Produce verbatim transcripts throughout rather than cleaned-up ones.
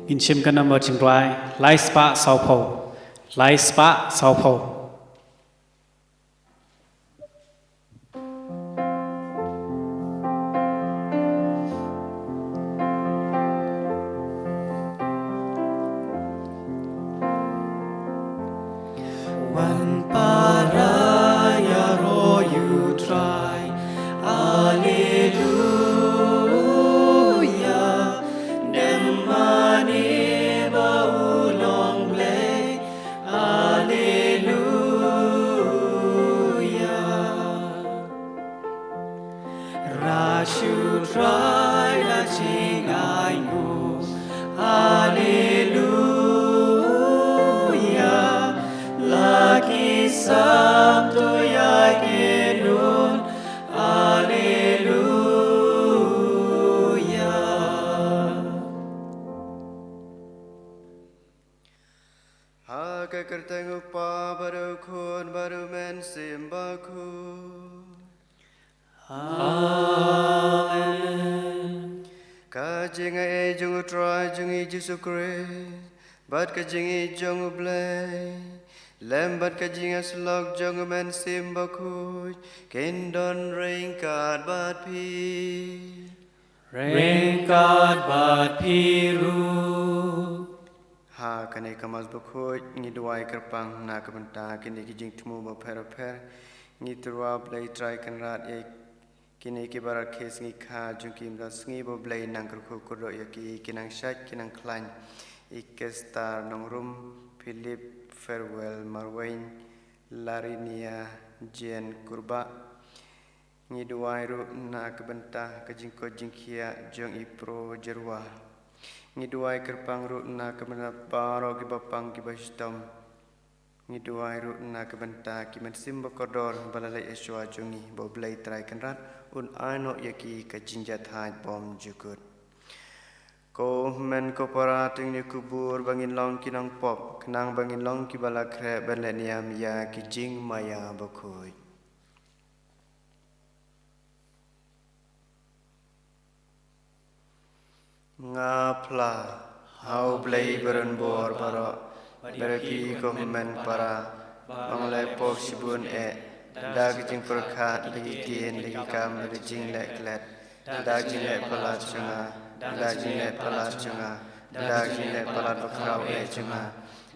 Ngin shim ka number jingduwai lai spah sawphew. Lai spah sawphew. Wan para ïaroh ïa u Trai. Alleluia. Dem mane ba u long Blei. Alleluia. Rah sha u Trai la jingainguh. Alleluia. La ki sam to ïa kynduh. Alleluia. Ha ka kyrteng u Kpa bad u Khun bad u Mynsiem Bakhuid. Amen. Ka jingaiei jong u Trai jong ngi Jisu Khrist bad ka jingïeit jong u Blei lem bad ka jingïasyllok jong u Mynsiem Bakhuid kin don ryngkat bad phi. Ryngkat bad phi ruh. Ha kane ka Mass bakhuid ngi duwai kyrpang na ka bynta kine ki jingthmu bapher bapher. Ngi tyrwa Blei Trai Kynrad ïa kine ki barakhe sngi kha jong ki mynta sngi ba Blei nang kyrkhu kyrdoh ïa ki, ki nang shait ki nang khlaiñ. I Kester Nongrum, Philip Farewell Marwein, Larinia Jane Kurbah. Ngi duwai ruh na ka bynta ka jingkoit jingkhiah jong i Pro Jyrwa. Ngi duwai kyrpang ruh na ka bynta baroh kiba pang kiba shitom. Ngi duwai ruh na ka bynta ki mynsiem bakordor ba la leit shuwa jong ngi, ba u Blei Trai Kynrad un ai noh ïa ki ka jingjahthait bymjukut. Ko hynmen ko para, to ngin ïakubur ba ngin long ki nongpop khnang ba ngin long kiba la khreh ban leh niam ïa ki jingmaïa bakhuid. Nga phla ha u Blei ba ron bor baroh, bad ïa phi ko hynmen para, ba nga la pop shibun eh, da ki jingpyrkhat, da ki ktien, da ki kam, da ki jingleh klet, da ki jingleh palat jong nga, da ki jingleh palat jong nga, da ki jingleh palat bakhraw eh jong nga.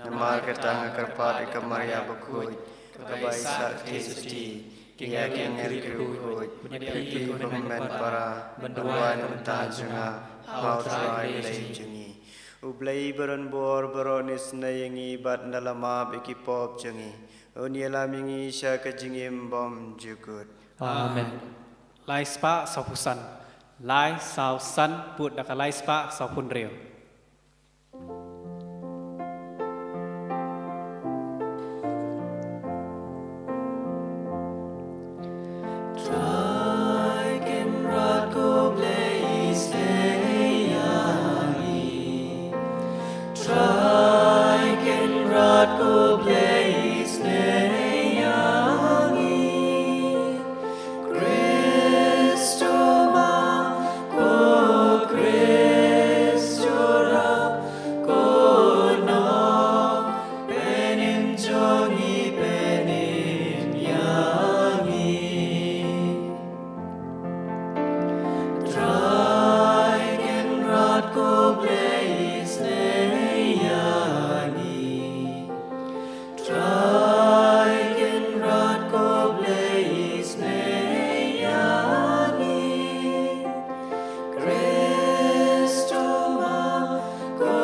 Namar kata nga kyrpad ïa ka Maria bakhuid, kaba ïa sakhi sati, ki ïa ki angel ki riewkhuid, bad ïa phi ko hynmen para, ban duwai na ka bynta jong nga ha u Trai Blei jong ngi. U Blei ba ron bor baroh un isynei ïa ngi bad un da la map ïa ki pop jong ngi, un ïalam ïa ngi sha ka jingim bymjukut. Amen. Lai spah sawphew san. Lai saw san pud da ka lai spah sawphew hynriew. Trai Kynrad ko Blei isynei ïa ngi. Trai Kynrad ko Blei isynei ïa ngi. Khrist u ma, ko Khrist u rap, ko nongpynim jong ngi, pynim ïa ngi. Trai Kynrad ko Blei isynei ïa ngi. Trai Kynrad ko Blei isynei ïa ngi. Khrist u ma, ko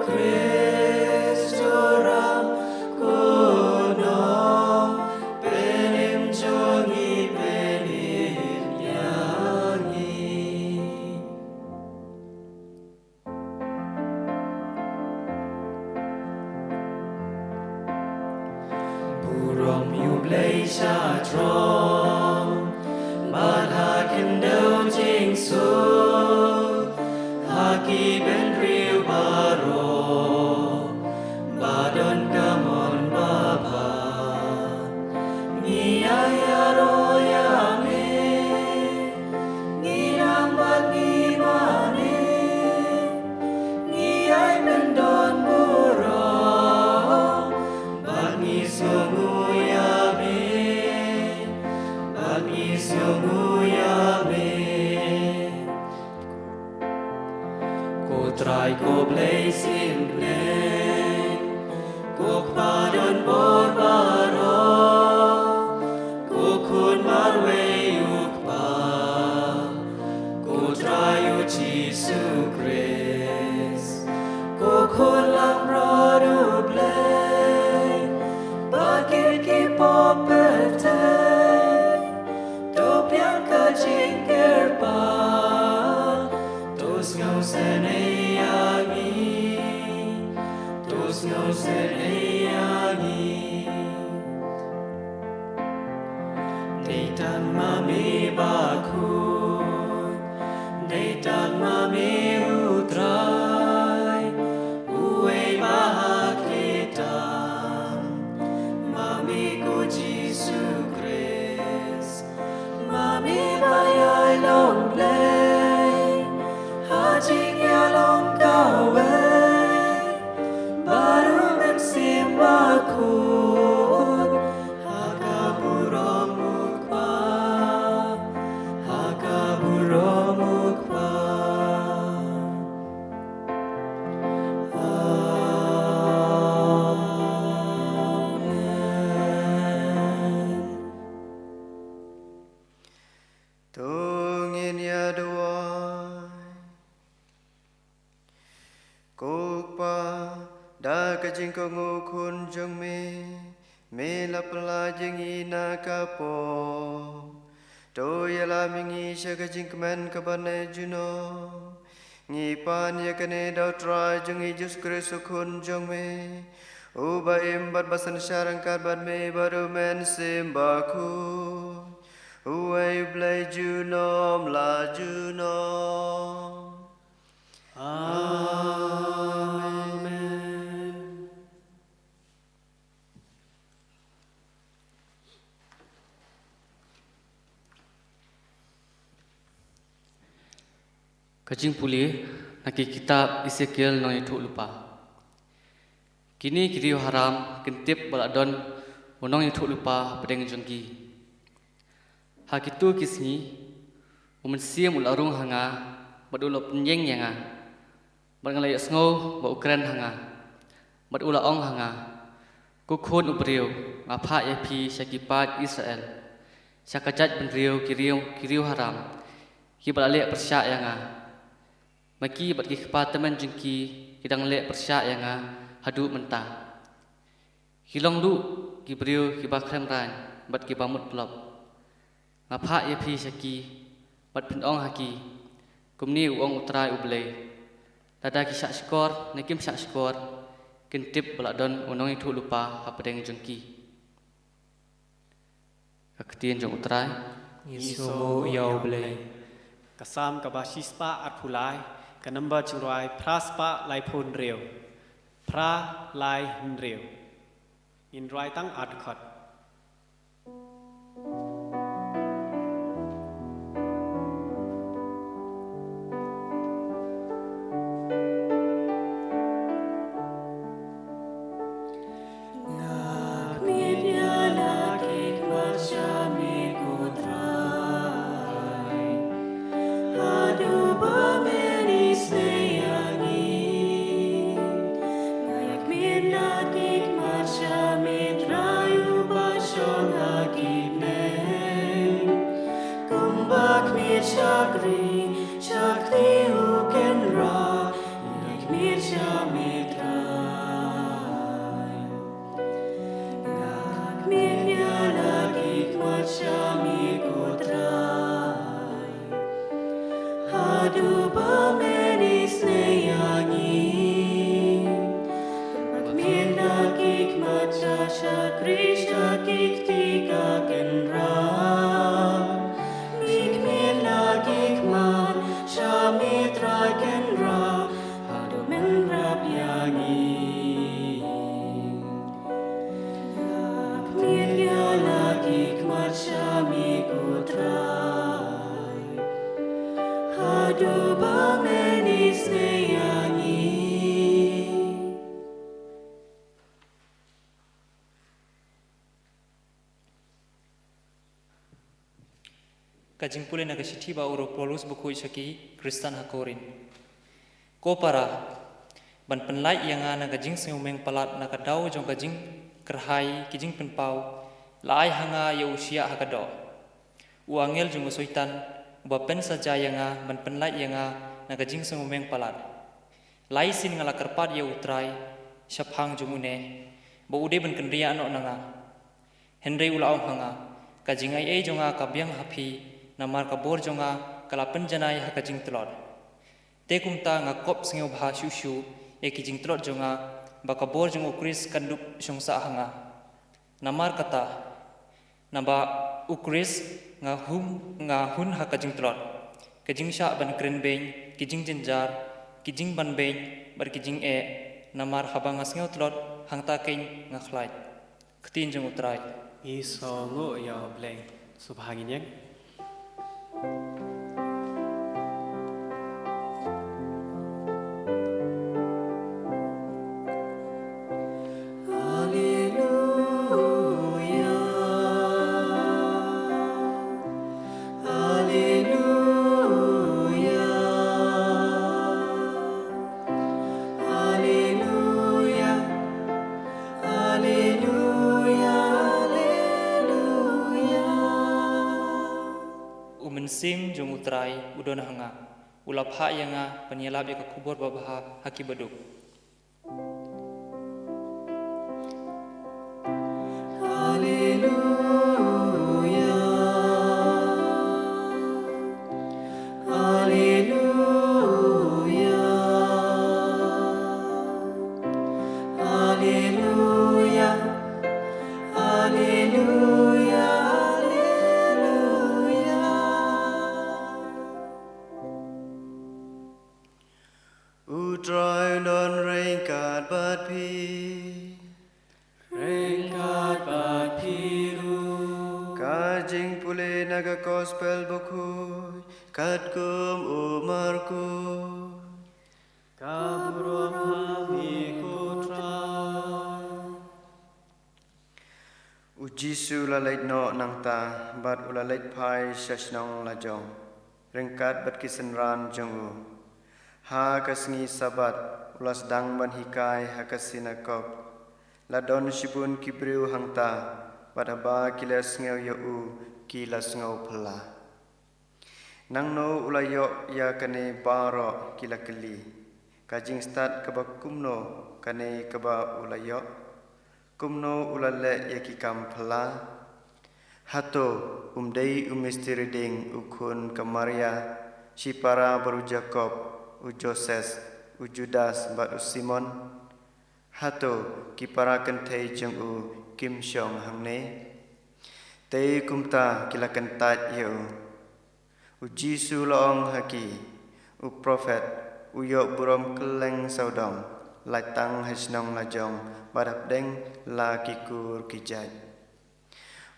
Khrist u rap, ko nongpynim jong ngi, pynim ïa ngi. Burom ïa u Blei sha throne, bad ha khyndew jingsuk, ha ki bynriew baroh, ba don ka mon babha. Ngi ïa ïaroh ïa me, ngi nang bad ngi mane, ngi ïa Dei tang ma me ba khuid, dei tang ma me u Trai, uwei ba ha khlieh tam, ma me ko Jisu Khrist, ma me ba ïai long Blei ha jingïalong kawei, baroh mynsiem bakhuid, ha ka burom u Kpa, ha ka burom u Kpa. Amen. To ngin ïa duwai. Ko Kpa, da ka jingkohnguh khun jong me, me la pyllait ïa ngi na ka pop. To ïalam ïa ngi sha ka jingkmen kaba neh junom. Ngi pan ïa kane da u Trai jong ngi Jisu Khrist u Khun jong me, uba im bad ba synshar ryngkat bad me bad u Mynsiem Bakhuid, uwei u Blei junom la junom. Amen. Ka jingpule na ki kitab Esekiel nongïathuhlypa. Kine ki riewharam kin tip ba la don u nongïathuhlypa hapdeng jong ki. Ha kito ki sngi, u Mynsiem u la rung ha nga, bad u la pynïeng ïa nga, bad nga la ïohsngew ba u kren ha nga, bad u la ong ha nga, Ko khun u briew, nga phah ïa phi sha ki paid Israel, sha ka jaitbynriew ki riew, ki riewharam, kiba la leh pyrshah ïa nga. Ma ki bad ki kpa tymmen jong ki ki dang leh pyrshah ïa nga haduh mynta. Ki long duh ki briew kiba khlem raiñ bad kiba mut plop. Nga phah ïa phi sha ki bad phin ong ha ki, kumne u ong u Trai u Blei. Lada ki shahshkor ne kim shahshkor, kin tip ba la don u nongïathuhlypa hapdeng jong ki. Ka ktien jong u Trai. Ngi sngewnguh ïa u Blei. Ka Salm kaba shispah arphew lai, ka nombar jingrwai phra spah laiphew hynriew. Phra lai hynriew. Ngin rwai tang ar dkhot. Nga khmih ïa la ki khmat sha me ko Trai, haduh ba men isynei ïa ngi. Nga khmih ïa la ki khmat sha me Trai uba shong ha ki bneng, kumba khmih shakri sha kti u kynrad, nga khmih sha me Trai. Nga khmih ïa la ki khmat sha me ko Trai, haduh ba men isynei ïa ngi. Nga khmih ïa la ki khmat sha shakri sha ki kti ka kynrad. Ngi khmih ïa la ki khmat sha me Trai Kynrad, haduh men rap ïa ngi. Nga khmih ïa la ki khmat sha me ko Trai, haduh ba men isynei ïa ngi. Ka jingpule na ka shithi ba u Paulus bakhuid sha ki Khristan ha Korinth. Ko para, ban pynlait ïa nga na ka jingsngewmeng palat na ka daw jong ka jingkyrhai ki jingpynpaw, la ai ha nga ïa u shiah ha ka doh. U angel jong u Soitan, uba pynsaja ïa nga ban pynlait ïa nga na ka jingsngewmeng palat. Lai sien nga la kyrpad ïa u Trai shaphang jong une, ba u dei ban kynriah noh na nga. Hynrei u la ong ha nga, ka jingai ei jong nga ka biang ha phi, namar ka bor jong nga ka la pynjanai ha ka jingtlot. Te kumta nga kop sngewbha shuh shuh ïa ki jingtlot jong nga, ba ka bor jong U Khrist kan dup shong sah ha nga. Namar kata, naba U Khrist nga hum, nga hun ha ka jingtlot, ka jingshah ban kren beiñ, ki jingjynjar, ki jingban beiñ, bad ki jingeh, namar haba nga sngew tlot, hangta keiñ nga khlaiñ. Ktien jong U Trai. Ngi sngewnguh ïa U Blei. Sngewbha ngin ïeng. Haleluya. Haleluya. Haleluya. Haleluya. Haleluya. U mynsiem jong U Trai u don ha nga. U la phah ïa nga ban ïalap ïa ka khubor babha ha ki baduk. Haleluya. Haleluya. Haleluya. Haleluya. Haleluya. U Trai un don ryngkat bad phi. Ryngkat bad phi ruh. Ka jingpule na ka Gospel Bakhuid katkum u Markus. Ka burom ha me ko Trai. U Jisu u la leit noh nangta, bad u la leit phai sha shnong lajong, ryngkat bad ki synran jong u. Ha ka sngi Sabbath, u la sdang ban hikai ha ka sinagog. La don shibun ki briew hangta, bad haba ki la sngew ïa u, ki la sngew phylla. Nangno u la ïoh ïa kane baroh, ki la kylli. Ka jingstad kaba kumno kane kaba u la ïoh? Kumno u la leh ïa ki kam phylla? Hato um dei u Misteri Dieng, u khun ka Maria, shipara bad u Jakob, u Joses, u Judas bad u Simon? Hato ki para kynthei jong u kim shong hangne? Te kumta ki la kyntait ïa u. U Jisu u la ong ha ki, u profet u ïoh burom kylleng sawdong, lait tang ha shnong lajong bad hapdeng la ki kur ki jait.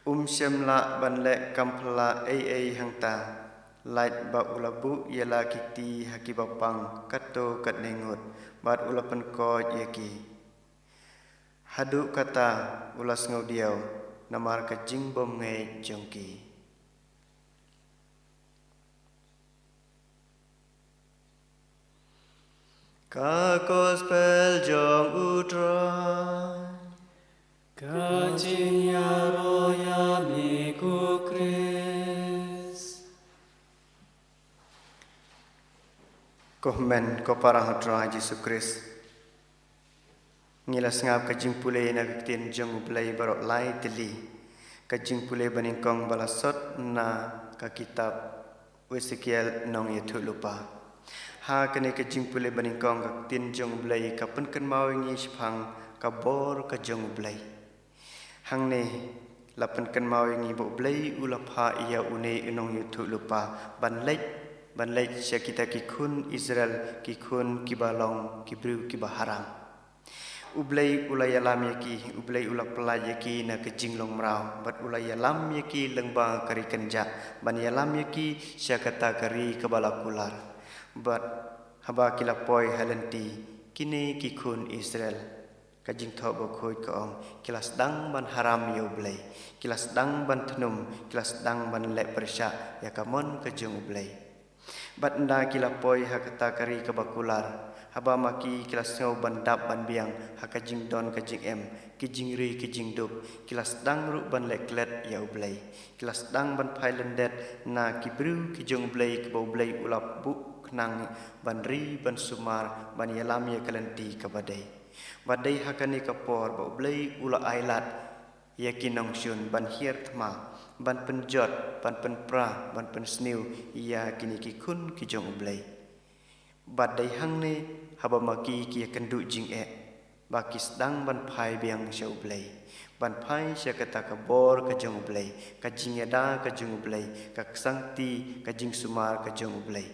Um shym lah ban leh kam phylla ei ei hangta, lait ba u la buh ïa la ki kti ha kiba pang katto katne ngut, bad u la pynkoit ïa ki. Haduh katta u la sngewdiaw namar ka jingbymngeit jong ki. Ka Gospel jong U Trai. Ka jingïaroh ïa me ko Khrist. Ko hynmen ko para ha U Trai Jisu Khrist. Ngi la sngap ka jingpule na ka ktien jong U Blei baroh lai tylli. Ka jingpule banyngkong ba la sot na ka kitab u Esekiel nongïathuhlypa. Ha kane ka jingpule banyngkong ka ktien jong U Blei ka pynkynmaw ïa ngi shaphang ka bor ka jong U Blei. Hangne la pynkynmaw ïa ngi ba U Blei u la phah ïa une u nongïathuhlypa ban leit, ban leit sha kita ki khun Israel, ki khun kiba long ki briew kiba haram. U Blei u la ïalam ïa ki, U Blei u la pyllait ïa ki na ka jinglong mraw, bad u la ïalam ïa ki lyngba ka ri kynjah, ban ïalam ïa ki sha kata ka ri kaba la kular. Bad haba ki la poi ha lynti, kine ki khun Israel, ka Jingthoh Bakhuid ka ong, ki la sdang ban haram ïa U Blei, ki la sdang ban thnum, ki la sdang ban leh pyrshah ïa ka mon ka jong U Blei. Bad ynda ki la poi ha kata ka ri kaba kular, haba ma ki ki la sngew ban dap ban biang ha ka jingdon ka jingem, ki jingri ki jingduk, ki la sdang ruh ban leh klet ïa U Blei. Ki la sdang ban phai lyndet na ki briew ki jong U Blei kiba U Blei u la buh khnang ban ri, ban sumar, ban ïalam ïa ka lynti kaba dei. Bad dei ha kane ka por ba U Blei u la ailad ïa ki nongshun ban hiar thma, ban pynjot, ban pynpra, ban pynsniew ïa kine ki khun ki jong U Blei. Bad dei hangne haba ma ki ki ïakynduh jingeh, ba ki sdang ban phai biang sha U Blei, ban phai sha kata ka bor ka jong U Blei, ka jingïada ka jong U Blei, ka ksangti, ka jingsumar ka jong U Blei.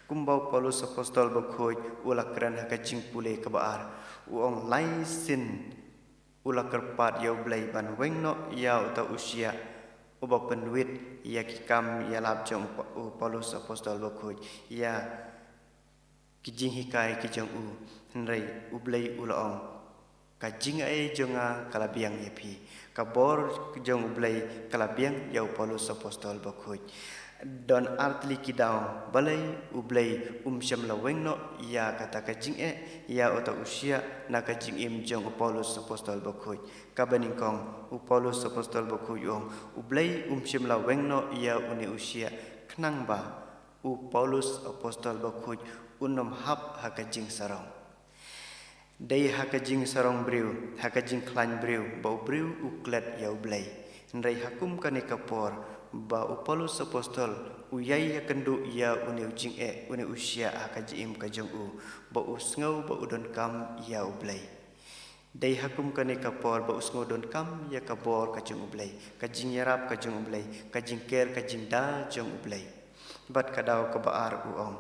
Kumba u Paulus Apostol Bakhuid u la kren ha ka jingpule kaba ar, u ong lai sien u la kyrpad ïa U Blei ban weng noh ïa uta u shiah uba pynwit ïa ki kam ïalap jong u Pa-, u Paulus Apostol Bakhuid, ïa ki jinghikai ki jong u. Hynrei U Blei u la ong, ka jingai jong nga ka la biang ïa phi. Ka bor jong U Blei ka la biang ïa u Paulus Apostol Bakhuid. Don ar tylli ki daw, balei U Blei um shym la weng noh ïa kata ka jingeh ïa uta u shiah na ka jingim jong u Paulus Apostol Bakhuid. Kaba nyngkong, u Paulus Apostol Bakhuid u ong, U Blei um shym la weng noh ïa une u shiah, khnang ba u Paulus Apostol Bakhuid un ym hap ha ka jingsarong. Dei ha ka jingsarong briew, ha ka jingkhlaiñ briew, ba u briew u klet ïa U Blei. Hynrei ha kum kane ka por, ba u Paulus Apostol u ïai ïakynduh ïa une u jingeh, une u shiah ha ka jingim ka jong u, ba u sngew ba u donkam ïa U Blei. Dei ha kum kane ka por ba u sngew donkam ïa ka bor ka jong U Blei, ka jingïarap ka jong U Blei, ka jingker ka jingda jong U Blei. Bad ka daw kaba ar u ong,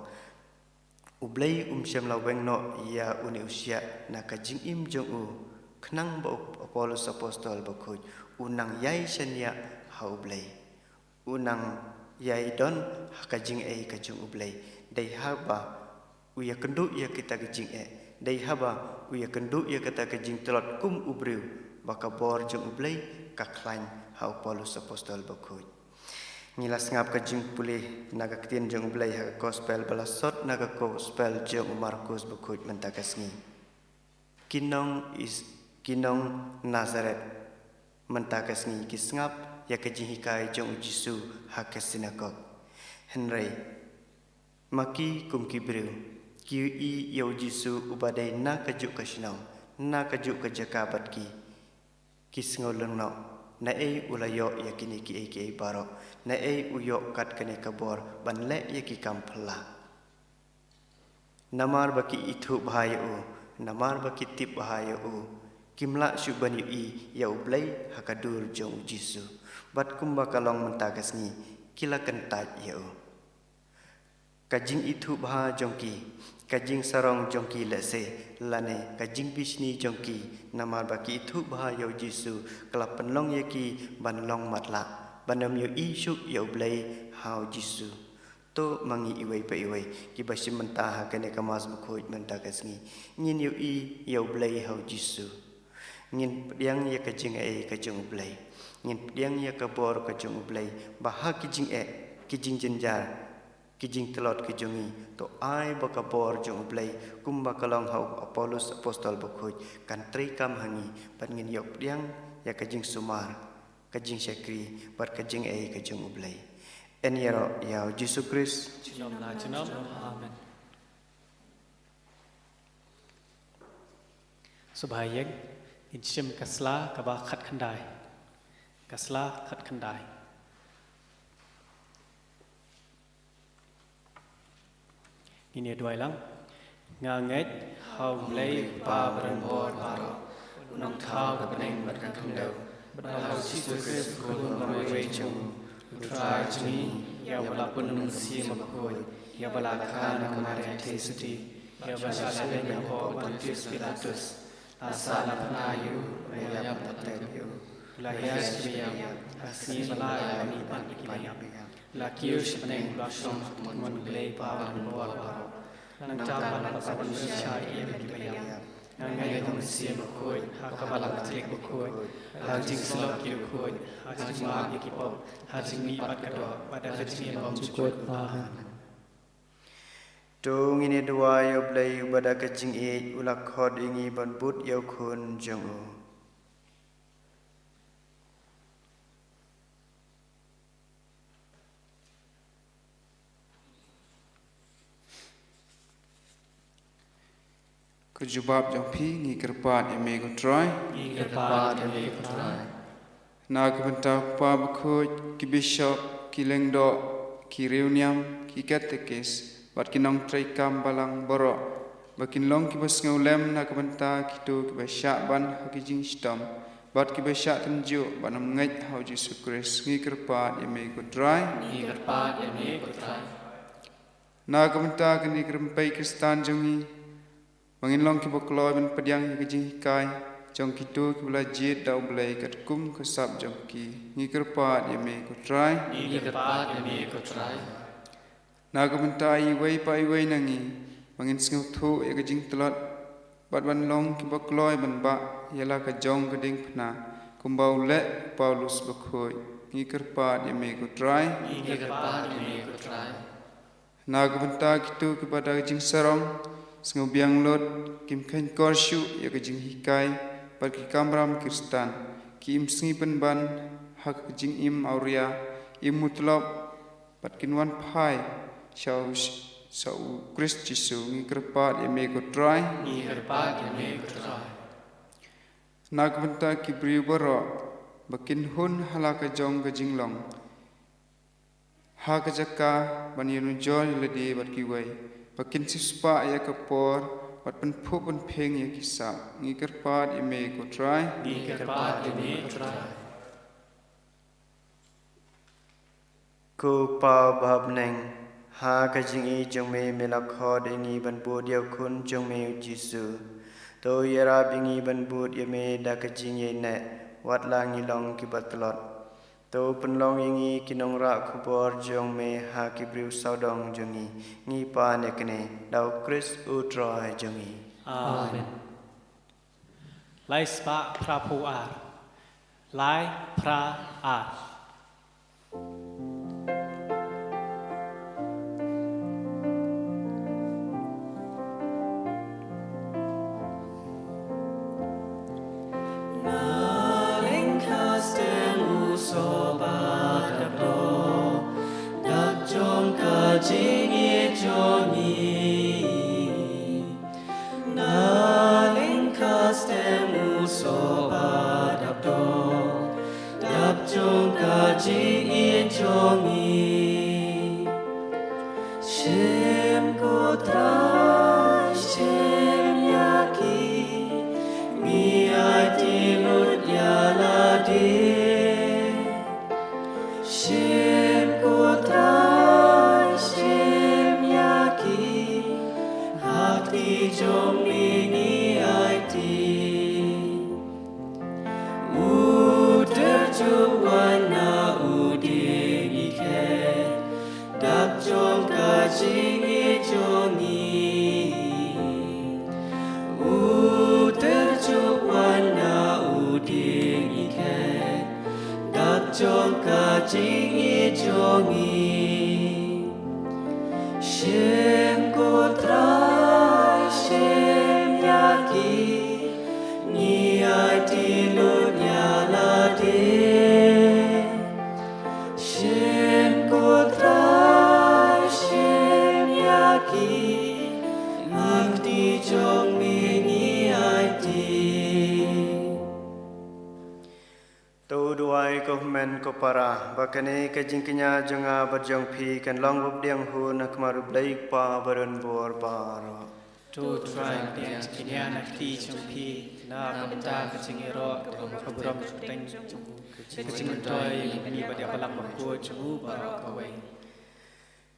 U Blei um shym la weng noh ïa une u shiah na ka jingim jong u, khnang ba u Paulus Apostol Bakhuid u nang ïai shaniah ha U Blei, u nang ïai don ha ka jingai ka jong U Blei. Dei haba u ïakynduh ïa kita ki jingeh, dei haba u ïakynduh ïa kata ka jingtlot kum u briew, ba ka bor jong U Blei ka khlaiñ ha u Paulus Apostol Bakhuid. Ngi la sngap ka jingpule na ka ktien jong U Blei ha ka gospel ba la sot na ka gospel jong u Markus Bakhuid mynta ka sngi. Ki nong Is-, ki nong Nasaret mynta ka sngi ki sngap ïa ka jinghikai jong u Jisu ha ka sinagog. Hynrei ma ki kum ki briew, ki ïohi ïa u Jisu uba dei na kajuh ka shnong, na kajuh ka jaka bad ki. Ki sngew lyngngoh, naei u la ïoh ïa kine kiei kiei baroh, naei u ïoh kat kane ka bor ban leh ïa ki kam phylla. Namar ba ki ithuh bha ïa u, namar ba ki tip bha ïa u, kim lah shuh ban ïohi ïa U Blei ha ka dur jong u Jisu. Bad kumba ka long mynta ka sngi, ki la kyntait ïa u. Ka jingithuh bha jong ki, ka jingsarong jong ki lehse, lane ka jingbishni jong ki, namar ba ki ithuh bha ïa u Jisu, ka la pynlong ïa ki ban long matlah, ban ym ïohi shuh ïa U Blei ha u Jisu. To ma ngi iwei pa iwei kiba shim bynta ha kane ka Mass Bakhuid mynta ka sngi, ngin ïohi ïa U Blei ha u Jisu. Ngin pdiang ïa ka jingai ka jong U Blei. Ngin pdiang ïa ka bor ka jong U Blei, ba ha ki jingeh, ki jingjynjar, ki jingtlot ki jong ngi, to ai ba ka bor jong U Blei, kumba ka long ha u Paulus Apostol Bakhuid, kan treikam ha ngi, bad ngin ïoh pdiang ïa ka jingsumar, ka jingshakri, bad ka jingai ka jong U Blei. Yn ïaroh ïa u Jisu Khrist. Junom la junom. Amen. Sngewbha ïeng, ngin shim ka sla kaba khatkhyndai. Ka sla khatkhyndai. Ngin ïa duwai lang. Nga ngeit ha U Blei Kpa ba don bor baroh, U Nongthaw ka bneng bad ka khyndew, bad ha U Jisu Khrist U Khun ba marwei jong U Trai jong ngi, ïa uba la pun da U Mynsiem Bakhuid, ïa uba la kha na ka Maria Theisotti, ïa uba la shah leit hapoh u Pontius Pilatus, la sahnarphna ïa u, la ïap bad la tep ïa u, la ïaid sha kaba ïap, ha ka sngi ba lai la mihpat na ki ba ïap, la kiew sha bneng, la shong ha ka thikmon U Blei Kpa ba don bor baroh. Nangta pat la pat ban pynshai ïa ki ba ïap. Nga ngeit ha U Mynsiem Bakhuid, ha ka Balang Katholik bakhuid, ha ka jingsyllok ki bakhuid, ha ka jingmap ïa ki pop, ha ka jingmihpat ka doh, bad ha ka jingim bymjukut. Amen. To ngin ïa duwai ïa U Blei uba da ka jingïeit u la khot ïa ngi ban bud ïa U Khun jong u. Ka jubab jong phi, ngi kyrpad ïa me ko Trai. Ngi kyrpad ïa me ko Trai. Na ka bynta u Kpa Bakhuid, ki bishop, ki lyngdoh, ki riewniam, ki katekis, bad ki nongtreikam balang baroh, ba kin long kiba sngewlem na ka bynta kito kiba shah ban ha ki jingshitom bad kiba shah tynjuh ban ym ngeit ha u Jisu Khrist. Ngi kyrpad ïa me ko Trai. Ngi kyrpad ïa me ko Trai. Na ka bynta kane ka rympei Khristan jong ngi, ba ngin long kiba kloi ban pdiang ïa ka jinghikai jong kito kiba la jied da U Blei katkum ka sap jong ki. Ngi kyrpad ïa me ko Trai. Ngi kyrpad ïa me ko Trai. Na ka bynta iwei pa iwei na ngi, ba ngin sngewthuh ïa ka jingtlot bad ban long kiba kloi ban bah ïa la ka jong ka diengphna, kumba u leh u Paulus bakhuid. Ngi kyrpad ïa me ko Trai. Ngi kyrpad ïa me ko Trai. Na ka bynta kito kiba da ka jingsarong sngewbiang lut, kim kheiñkor shuh ïa ka jinghikai bad ki kamram Khristan, ki im sngi pynban ha ka jingim awria, im mutlop, bad kin wan phai sha u, sha u Khrist Jisu. Ngi kyrpad ïa me ko Trai. Ngi kyrpad ïa me ko Trai. Na ka bynta ki briew baroh ba kin hun ha la ka jong ka jinglong, ha ka jaka ban ïanujor ïa lade bad kiwei, ba kin siewspah ïa ka por bad pynphuh pynphieng ïa ki sap. Ngi kyrpad ïa me ko Trai. Ngi kyrpad ïa me ko Trai. Ko Pa ba ha bneng, ha ka jingïeit jong me, me la khot ïa ngi ban bud ïa u Khun jong me u Jisu. To ïarap ïa ngi ban bud ïa me da ka jingïaineh, wat la ngi long kiba tlot. To pynlong ïa ngi ki nongrah khubor jong me ha ki briew sawdong jong ngi. Ngi pan ïa kane da u Khrist u Trai jong ngi. Amen. Lai spah phra phew ar. Lai phra ar. Na lyngkha stem u soh ba dap doh, dap jong ka jingïeit jong ngi. Na lyngkha stem u soh ba dap doh, dap jong ka jingïeit jong ngi. Shim ko Trai, shim ïa ki, ngi aiti lut ïa lade. Shim ko Trai, shim ïa ki, ha kti jong me ngi aiti. U tyrjuh wan na u dieng i khet, dap jong ka jingïeit jong ngi. U tyrjuh wan na u dieng i khet, dap jong ka jingïeit jong ngi. Shim ko Trai, shim ïa ki, ngi aiti lut ïa lade. Shim ko Trai, shim ïa ki, ha kti jong me ngi aiti. To duwai ko hynmen ko para, ba kane ka jingkñia jong nga bad jong phi kan long ba pdiang hun ha khmat U Blei Kpa badonbor baroh. To Trai, pdiang jingkñia na kti jong phi na ka bynta ka jingïaroh ka burom ka kyrteng jong u, ka jingmyntoi ïa u bad ïa ka balang bakhuid jong u baroh kawei.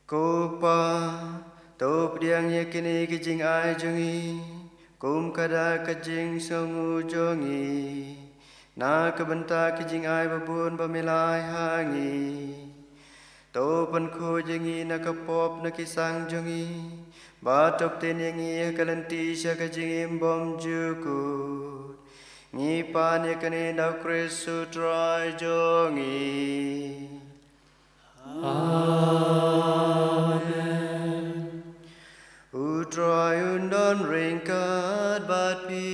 Ko Pa, to pdiang ïa kine ki jingai jong ngi kum ka dak ka jingsngewnguh jong ngi, na ka bynta ki jingai ba bun ba me la ai ha ngi. To pynkhuid ïa ngi na ka pop na ki sang jong ngi, bad to ptien ïa ngi ha ka lynti sha ka jingim bymjukut. Ngi pan ïa kane da u Khrist u Trai jong ngi. Amen. U Trai un don ryngkat bad phi.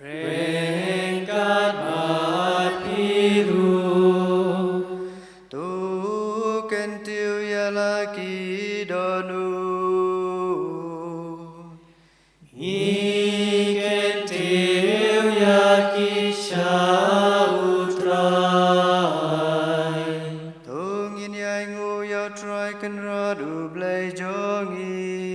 Ryngkat bad phi ruh. To kyntiew ïa la ki dohnud. Ngi kyntiew ïa ki sha u Trai. To ngin ïa ainguh ïa u Trai Kynrad U Blei jong ngi.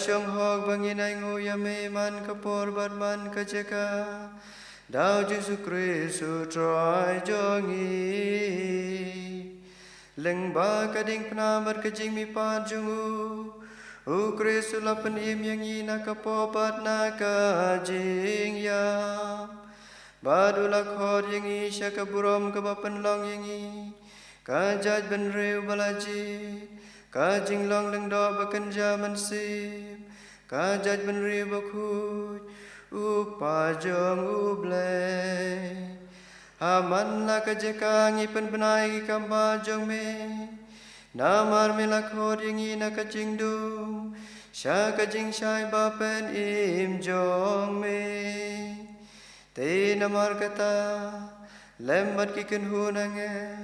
jong hok ba ngin ainguh ïa me man ka por bad man ka jaka. Da u Jisu Khrist u Trai jong ngi. Lyngba ka diengphna bad ka jingmihpat jong u, u Khrist u la pynim ïa ngi na ka pop bad na ka jingïap. Bad u la khot ïa ngi sha ka burom kaba pynlong ïa ngi ka jaitbynriew ba la jied, ka jinglong lyngdoh ba kynja mynsiem, ka jaitbynriew bakhuid, u Kpa jong U Blei. Ha man la ka jaka ngi pynbna ïa ki kam bha jong me. Namar me la khot ïa ngi na ka jingdum sha ka jingshai bapynim jong me. Te namar kata, lem bad ki kynhun angel,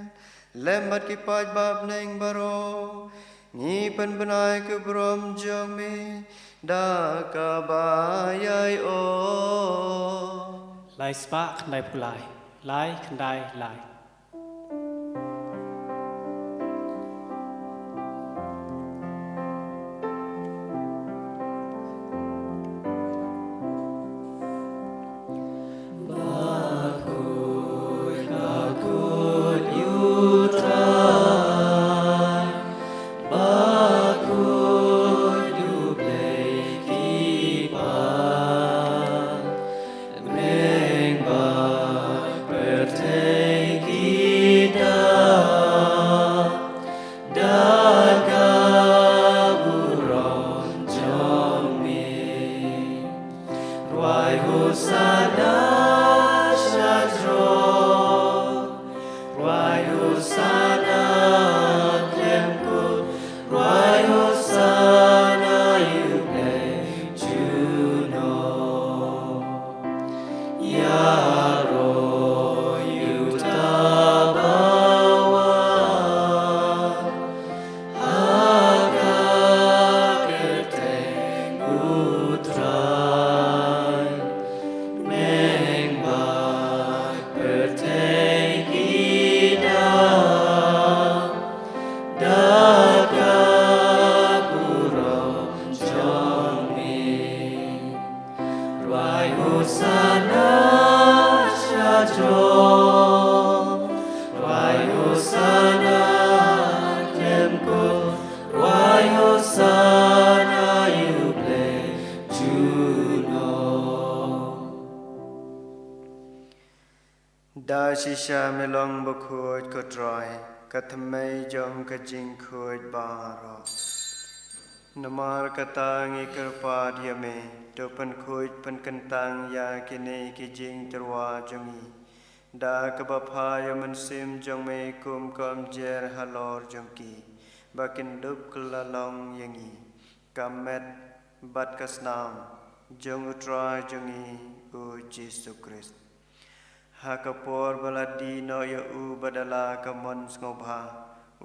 lem bad ki paid ba bneng baroh, ngi pynbna ïa ka burom jong me da kaba ïai ong. Lai spah khyndai phew lai. Lai khyndai lai. Bakhuid, bakhuid ïa U Trai, bakhuid U Blei ki paid. Bneng bad pyrthei ki dak da ka burom jong me. Rwai Hosana sha jrong. Rwai Hosana khlem kut, rwai Hosana ïa U Blei junom. Ïaroh ïa uta ba wan ha ka kyrteng U Trai. Bneng bad pyrthei ki dak da ka burom jong me. Rwai Hosana sha jrong. Rwai Hosana khlem kut. Rwai Hosana ïa U Blei junom. Da shisha me long bakhuid ko Trai, ka thymmei jong ka jingkhuid baroh. Namar kata ngi kyrpad ïa me, to pynkhuid pynkyntang ïa kine ki jingtyrwa jong ngi. Da kaba phah ïa u Mynsiem jong me kum ka umjer halor jong ki, ba kin dup kylla long ïa ngi ka met bad ka snam jong U Trai jong ngi U Jisu Khrist. Ha ka por ba la die noh ïa u bad da la ka mon sngewbha,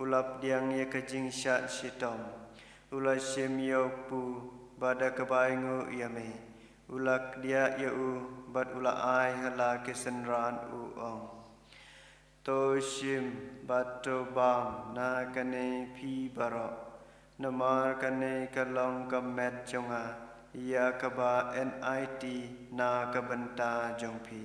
u la pdiang ïa ka jingshah shitom. U la shim ïa u kpu bad da kaba ainguh ïa me, u la kdiah ïa u bad u la ai ha la ki synran, u ong: To shim bad to bam na kane phi baroh. Namar kane ka long ka met jong nga, ïa kaba yn aiti na ka bynta jong phi.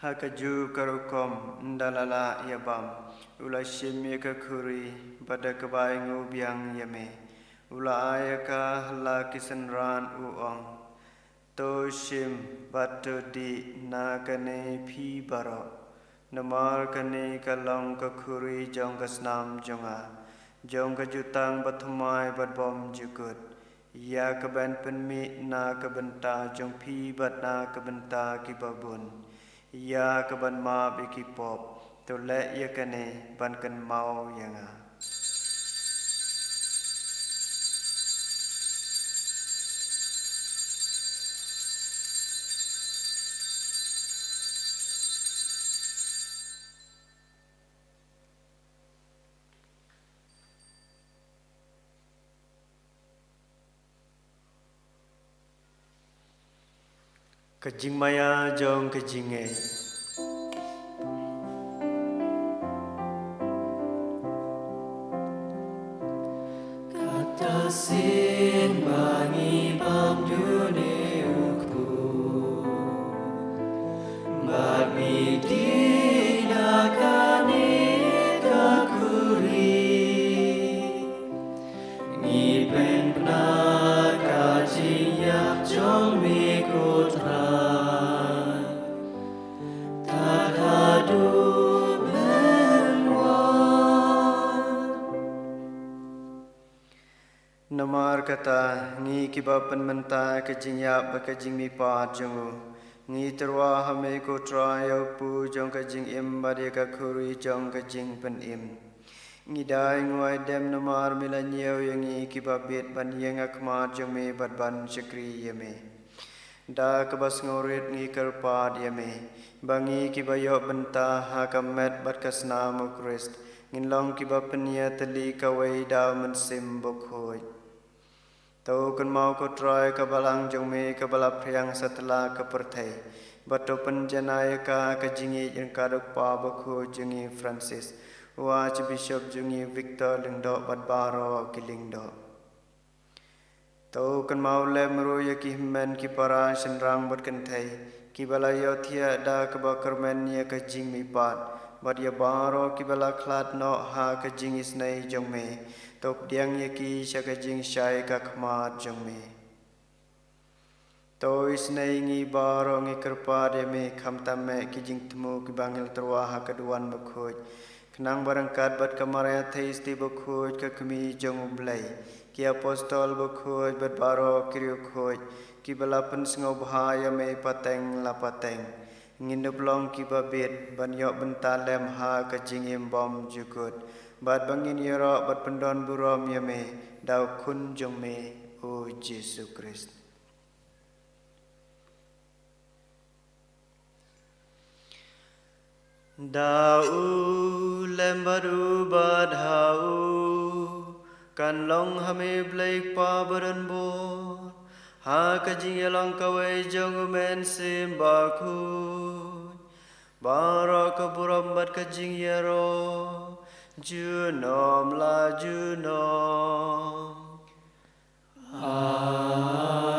Ha kajuh ka rukom, ynda la lah ïa bam, u la shim ïa ka khuri, bad da kaba ainguh biang ïa me, u la ai ïa ka ha la ki synran, u ong: To shim bad to dih na kane phi baroh. Namar kane ka long ka khuri jong ka snam jong nga, jong ka jutang bathymmai bad bymjukut, ïa kaban pynmih na ka bynta jong phi bad na ka bynta kiba bun, ïa kaban map ïa ki pop. To leh ïa kane ban kynmaw ïa nga. Ka jingmaïa jong ka jingngeit. Kata shisien ba ngi bam dune u kpu, bad ngi die na kane ka khuri, ngi pynbna ka jingïap jong me ko Trai, tad haduh ban wan. Namar kata, ngi kiba pynmynta ka jingïap bad ka jingmihpat jong u, ngi tyrwa ha me ko Trai ïa u kpu jong ka jingim bad ïa ka khuri jong ka jingpynim. Ngi dei nguaidem namar me la ñiew ïa ngi kiba bit ban ïeng ha khmat jong me bad ban shakri ïa me. Da kaba sngewrit ngi kyrpad ïa me, ba ngi kiba ïoh bynta ha ka met bad ka snam u Khrist, ngin long kiba pynïatylli kawei da u Mynsiem Bakhuid. To kynmaw ko Trai ka balang jong me kaba la phriang satlak ka pyrthei, bad to pynjanai ïa ka ha ka jingïeit ryngkat u Kpa Bakhuid jong ngi Francis, u Archbishop jong ngi Victor Lyngdoh bad baroh ki lyngdoh. To kynmaw lem ruh ïa ki hynmen ki para shynrang bad kynthei, kiba la ïohthiah da kaba kyrmen ïa ka jingmihpat, bad ïa baroh kiba la khlad noh ha ka jingisynei jong me, to pdiang ïa ki sha ka jingshai ka khmat jong me. To isynei ngi baroh ngi kyrpad ïa me khamtam eh ki jingthmu kiba ngi la tyrwa ha ka duwan bakhuid, khnang ba ryngkat bad ka Maria Theisotti bakhuid ka kmie jong u Blei, ki apostol bakhuid bad baroh ki riewkhuid, kiba la pynsngewbha ïa me pateng la pateng, ngin dup long kiba bit ban ïoh bynta lem ha ka jingim bymjukut, bad ba ngin ïaroh bad pyndonburom ïa me da u Khun jong me u Jisu Khrist. Da u lem bad u bad ha u, kan long ha me Blei Kpa badonbor, ha ka jingïalong kawei jong u Mynsiem Bakhuid, baroh ka burom bad ka jingïaroh, junom la junom. Amen.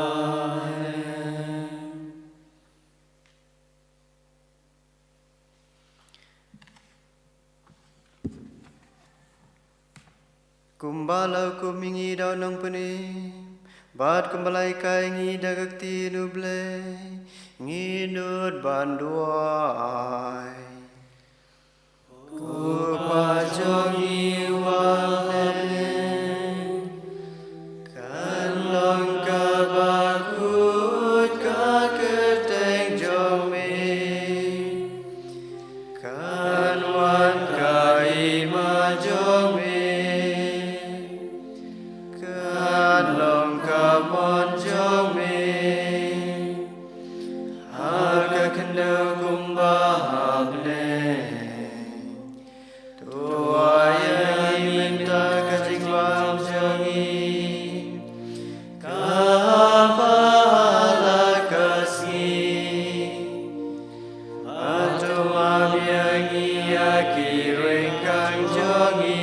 Kumba la hukum ïa ngi da u Nongpynim, bad kumba la hikai ïa ngi da ka ktien u Blei, ngin nud ban duwai. Ko Kpa jong ngi uba ha bneng, kan long kaba khuid ka kyrteng jong me, kan wan ka hima jong me, kan long ka mon jong me, ha ka khyndew kumba ha bneng. To ai ïa ngi mynta ka jingbam jong ngi. Kaba ha la ka sngi. Bad to map ïa ngi ïa ki ryngkang jong ngi,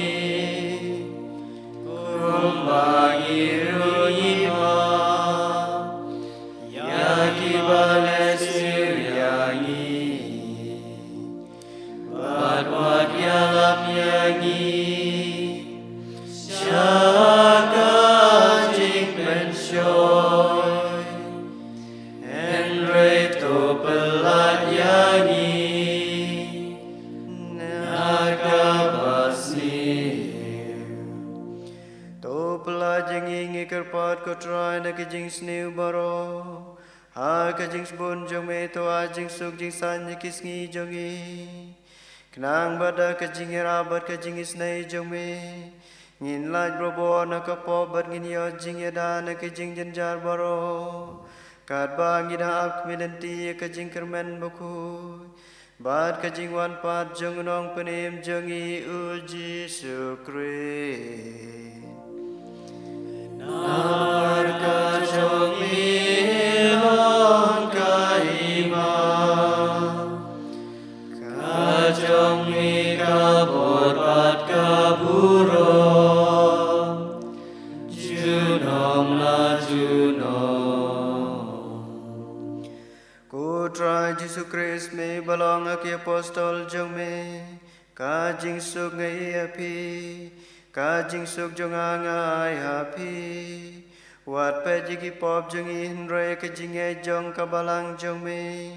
kumba ngi ruh ngi map ïa kiba leh sniew ïa ngi. Bad wat ïalam ïa ngi sha ka jingpynshoi, hynrei to pynlait ïa ngi na kaba sniew. To pynlait ïa ngi, ngi kyrpad ko Trai, na ka jingsniew baroh, ha ka jingsbun jong me to ai jingsuk jingsaiñ ïa ki sngi jong ngi, khnang ba da ka jingïarap bad ka jingisynei jong me, ngin lait barabor na ka pop bad ngin ïoh jingïada na ka jingjynjar baroh, katba ngi dang ap khmih lynti ïa ka jingkyrmen bakhuid bad ka jingwan pat jong u Nongpynim jong ngi u Jisu Khrist. Namar ka jong me long ka apostol jong me, ka jingsuk nga ai ha phi, ka jingsuk jong nga nga ai ha phi. Wat peit ïa ki pop jong ngi, hynrei ka jingngeit jong ka balang jong me.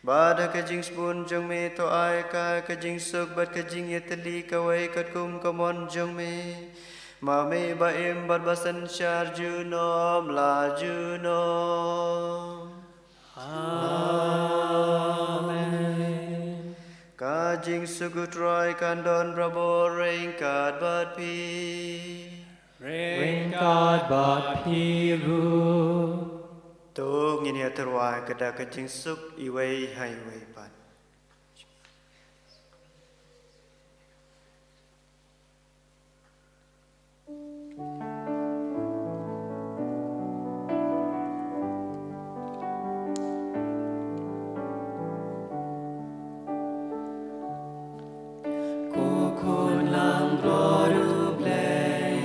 Bad ha ka jingsbun jong me to ai ka, ka jingsuk bad ka jingïatylli kawei katkum ka mon jong me. Ma me ba im bad ba synshar junom la junom. Amen. Ka jingsuk U Trai kan don barabor ryngkat bad phi. Ryngkat bad phi ruh. To ngin ïa tyrwa ka da ka jingsuk iwei ha iwei pat. Ko khun langbrot U Blei,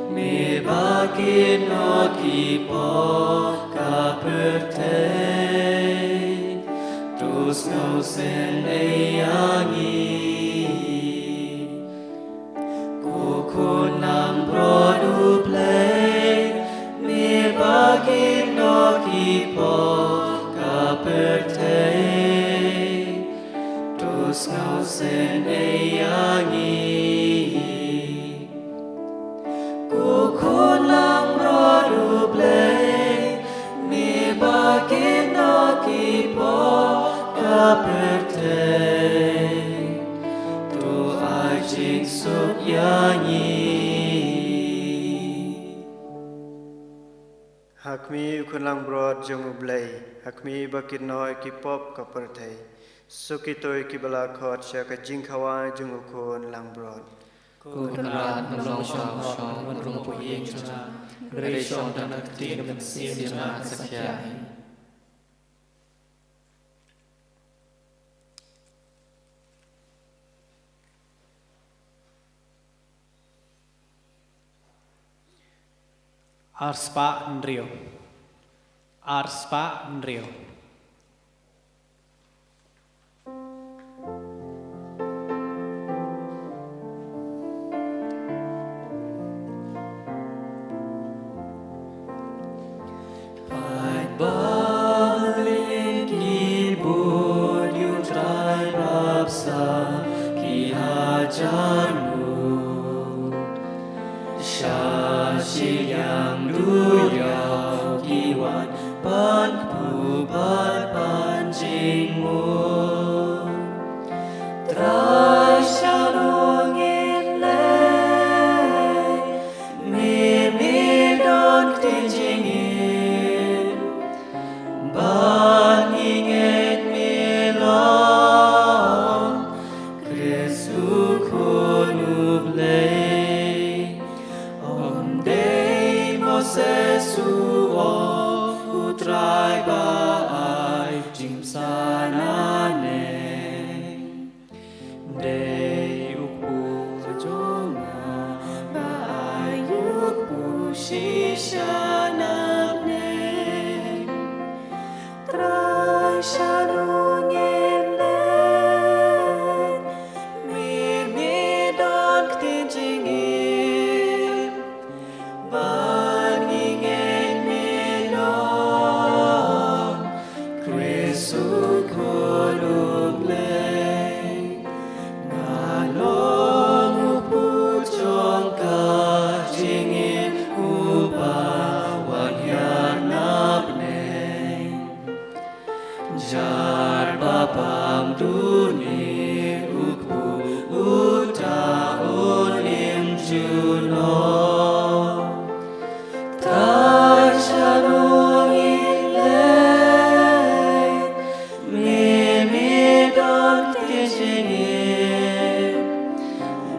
me ba kit noh ki pop ka pyrthei, to sngewsynei ïa ngi. Ko khun langbrot U Blei, me ba kit noh ki pop ka pyrthei, to sngewsynei ïa ngi. Ko khun langbrot U Blei, me ba kit noh ki pop ka pyrthei, to ai jingsuk ïa ngi. Ha khmih, U Khun langbrot jong U Blei, ha khmih ba kit noh ki pop ka pyrthei. Suk ïa kito kiba la khot sha ka jingkhawai jong U Khun langbrot. Ko Kynrad, men long shong shong, men rung ha pdeng jong nga, hynrei shong tang da ka ktien ka mynsiem jong nga ka sa khia hi. Arspah hynriew. Arspah hynriew. Peit, ba lyngkot ki bud ïa U Trai bapsa ki hajar ngut. Sha shiliang duriaw ki wan ban kpu bad ban jingmut. Trai, shano ngin leit? Me, me don ktien jingim, bad ngi ngeit me long Khrist U Khun U Blei. Ym dei Moses u ong, U Trai ba ai jingpynsah nangne. Dei u kpu jong nga ba ai u kpu shisha nangne. Trai, shano ngin leit? Me, me don ktien jingim, bad ngi ngeit me long Khrist U Khun U Blei. Nga long u kpu jong ka jingim, uba wan hiar na bneng. Jar ba bam duni u kpu, uta un im junom. Trai, shano ngin leit? Me, me don ktien jingim,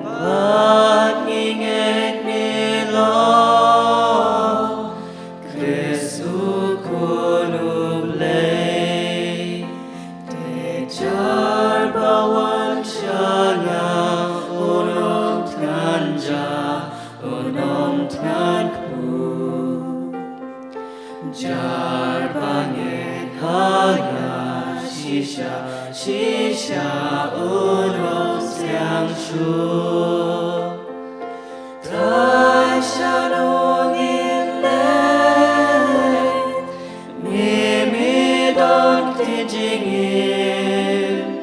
bad ngi ngeit me long Khrist U Khun U Blei. Te jar ba wan sha nga un ym thngan, jar un ym thngan kpu. Jar ba ngeit ha nga shisha Shisha u nongsiang shuh. Trai sha nongin leh. Me me don te jingim.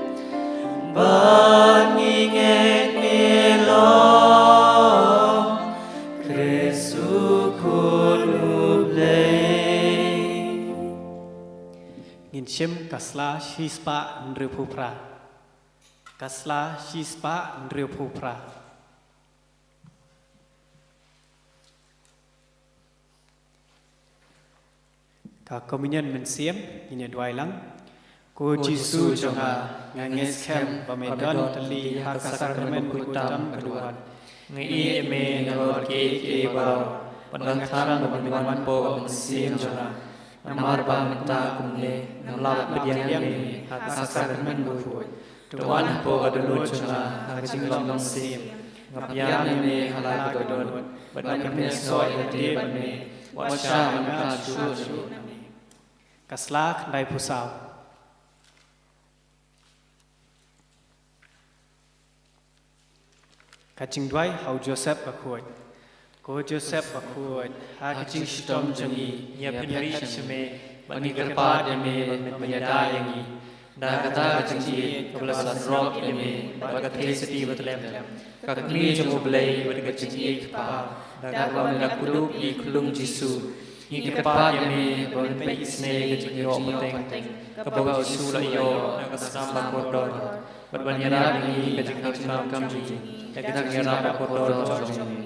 Ban ngi ngeit me long. Khrist u khun u Blei. Ngin shim ka sla shispah hynriewphew phra. Ka sla shispah hynriewphew phra. Ka Communion Mynsiem, ngin ïa duwai lang. Ko Jisu jong nga, nga ngeit skhem ba me don tylli ha ka sakramen khuid tam ka duwan. Nga ïeit ïa me na ka bor kiei kiei baroh, bad nga thrang ba men wan hapoh ka mynsiem jong nga. Namar ba mynta kumne ngam lah pdiang ïa me ha ka sakramen bakhuid. To wan hapoh ka dohnud jong nga ha ka jinglong mynsiem. Nga pdiang ïa me ha la ka dohnud, bad nga pynïasoh ïa lade bad me. Wat shah ban khlad shuh shuh na me. Ka sla khyndaiphew saw. Ka jingduwai ha u Joseph bakhuid. Ko Joseph bakhuid, ha ka jingshitom jong ngi, ngi ïa pynrit sha me, bad ngi kyrpad ïa me ban ïada ïa ngi. Da kata ka jingïeit kaba la sngewrok ïa me bad ka theisotti ba tlem, ka kmie jong U Blei bad ka jingïeit kpa, da kaba me la kdup ïa i khlung Jisu, ngi kyrpad ïa me ba men peit isynei ka jingïoh pateng kaba u Jisu u la ïoh na ka snam ba kordor, bad ban ïarap ïa ngi ka jingkhang jingdonkam jong ngi ïa ka jingïarap ba kordor jong me.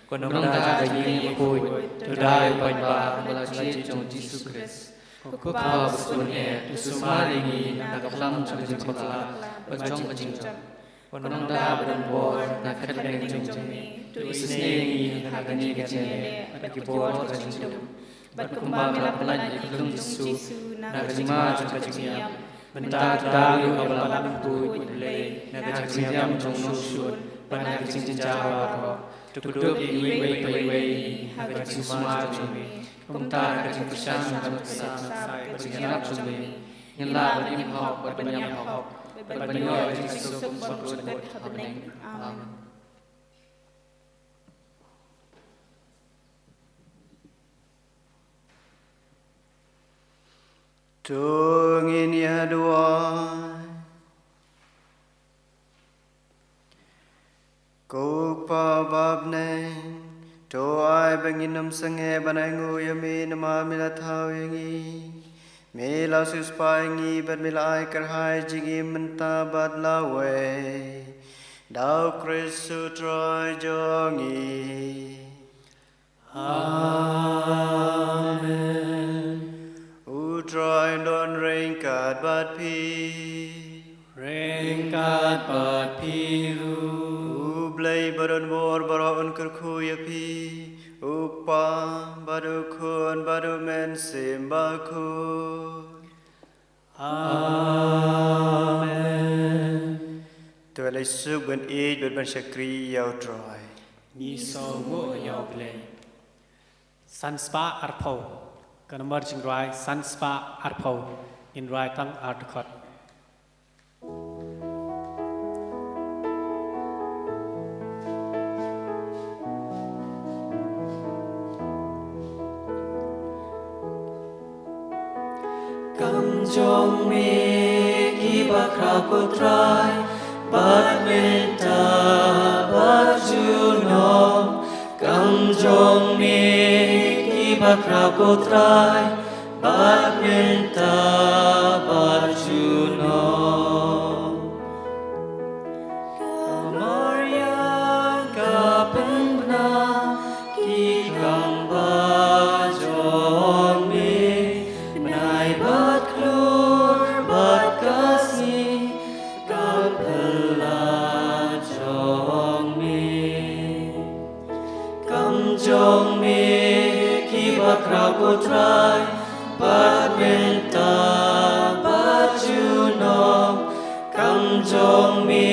Ko Nongdah ka ïing bakhuid, to da ïa u paidbah na ka lajong jong U Jisu Khrist. Ko Kpa basngewbha, to sumar ïa ngi na ka phlang jong ka jingpakla bad jong ka jingjop. Ko Nongdah ba donbor na ka kyrteng jong me, to isynei ïa ngi ha kane ka jingleh bad ki bor ka jingdum. Bad kumba me la pyllait ïa i khlung Jisu na ka jingma jong ka jingïap, mynta to da ïa u kaba la pynkhuid U Blei na ka jingïap jong u nongshun bad na ka jingjynjar baroh. To kdup ïa iwei pa iwei ha ka jingsumar jong me, kumta ha ka jingkyrshan jong ka jingïarap jong me, ngin lah ban im hok bad ban ïap hok bad ban ïoh ïa ka jingsuk bad ka jingkyrkhu ha bneng. Amen. To ngin ïa duwai. Ko Kpa ba ha bneng, to ai ba ngin ym sangeh ban ainguh ïa me namar me la thaw ïa ngi. Me la siewspah ïa ngi bad me la ai kyrhai jingim mynta bad lawei. Da U Khrist U Trai jong ngi. Amen. U Trai un don ryngkat bad phi. Ryngkat bad phi ruh. U Blei ba donbor baroh un kyrkhu ïa phi. U Kpa bad U Khun bad U Mynsiem Bakhuid. Amen. To leit suk ban ïeit bad ban shakri ïa U Trai. Ngi sngewbha ïa U Blei. San spah arphew. Ka nambar jingrwai san spah arphew. Ngin rwai tang ar dkhot. Kam jong me kiba khraw ko Trai, bad mynta bad junom. Kam jong me kiba khraw ko Trai, bad mynta bad junom. Ka Maria ka pynbna ki kam ba jong me, bnai bad klur bad ka sngi kam phylla jong me. Kam jong me kiba khraw ko Trai, bad mynta bad junom. Kam jong me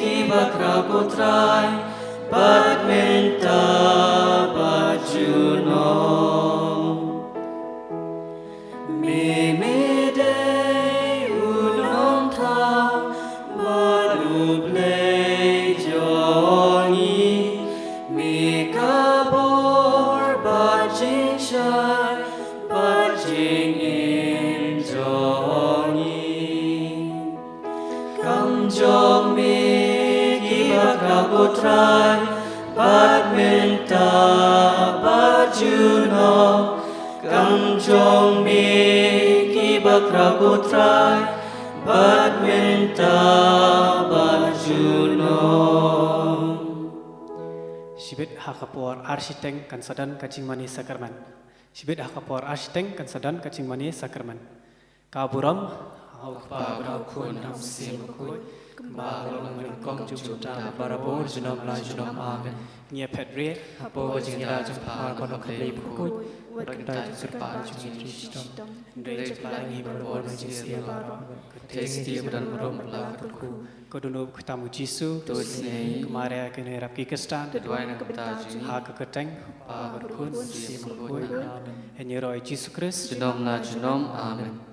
kiba khraw ko Trai, bad mynta bad junom. Me me dei u nongthaw Bad jingim jong ngi. Kam jong me ki bakhraw, ko Trai, bad mynta bad junom. Kam jong me ki bakhraw, ko Trai, bad mynta bad junom. Shibit ha ka por ar shiteng kan sa don ka jingmane sakramen. Shibit ha ka por ar shiteng kan sa don ka jingmane sakramen. Ka burom ha U Kpa, ha U Khun, ha U Mynsiem Bakhuid, kumba ka long mynnyngkong, junom, mynta, barabor, junom la junom. Amen. Ngi ïa phet rieh hapoh ka jingïada jong U Kpa, U Khun, U Blei Bakhuid. Wat kyntait ïa ka jingkyrpad jong ngi shitom, hynrei pynlait ïa ngi barabor na ka jingsiewspah baroh. Khublei ïa U Blei, ba don baroh, ba la kyrkhu. Ko dohnud kata U Jisu, to isynei ïa ngi. Ko Maria, kane ka ïarap ki Khristan, to duwai na ka bynta jong ngi. Ha ka kyrteng U Kpa, U Khun, U Mynsiem Bakhuid. Amen. Ïaroh ïa U Jisu Khrist. Junom la junom. Amen.